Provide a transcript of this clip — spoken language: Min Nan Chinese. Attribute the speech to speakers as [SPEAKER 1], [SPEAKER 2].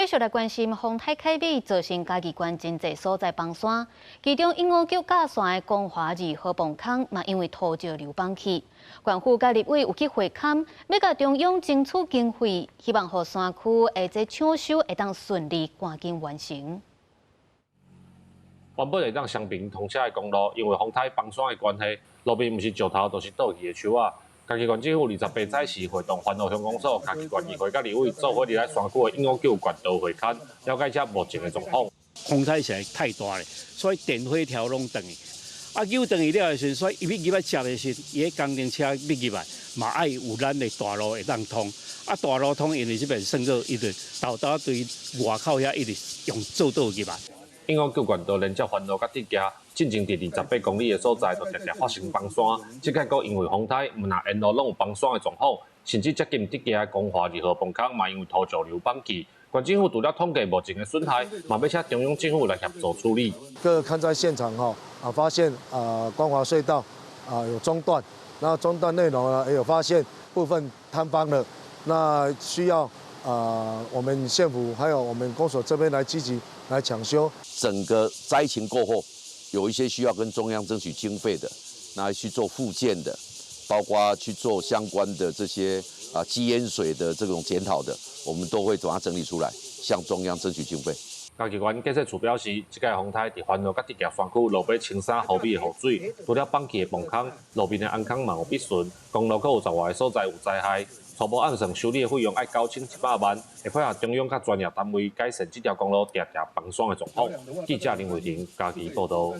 [SPEAKER 1] 繼續來關心風颱凱美造成嘉義縣真濟所在崩山，其中鶯歌腳架線的光華二號磅空嘛，因為土石流崩去。縣府佮立委有去會勘，欲共中央爭取經費，希望予山區的這搶修會當順利趕緊完成。
[SPEAKER 2] 原本會當雙平通車的公路，因為風颱崩山的關係，路面毋是石頭，就是倒去的樹仔。嘉義縣政府28早時會同環湖鄉公所、嘉義縣議會佮立委做伙入來山區的鶯歌腳縣道會勘，了解遮目前的狀況。
[SPEAKER 3] 風颱實在太大咧，所以電火條攏斷去。啊，扭斷去了的時陣，所以伊欲入來接的時陣，伊的工程車欲入來，嘛愛有咱的大路會當通。啊，大路通，因為這邊算做伊就沓沓對外口遐一直用做倒入來。
[SPEAKER 2] 鶯歌腳縣道連接環湖佮竹崎，進前佇28公里的所在，就常常發生崩山。這擺閣因為風颱，毋但沿路攏有崩山的狀況，甚至接近竹崎的光華二號磅空嘛，因為土石流崩去。縣政府除了統計目前的損害，嘛欲請中央政府來協助處理。
[SPEAKER 4] 各勘災現場吼啊，發現啊光華隧道啊有中斷，那中斷內容呢也有發現部分坍方了，那需要啊我們縣府還有我們公所這邊來積極來搶修。
[SPEAKER 5] 整個災情過後，有一些需要跟中央爭取經費的，那去做復建的，包括去做相關的這些啊積淹水的這種檢討的，我們都會把它整理出來，向中央爭取經費。
[SPEAKER 2] 嘉義縣建設處表示，這擺風颱佇環湖佮竹崎山區落尾穿三毫米的雨水，除了崩去的磅空，路面的頷空嘛有必損，公路閣有10外个所在有災害。初步按算修理的費用愛9100萬，會配合中央佮專業單位改善這條公路常常崩山的狀況。記者林慧婷嘉義報道。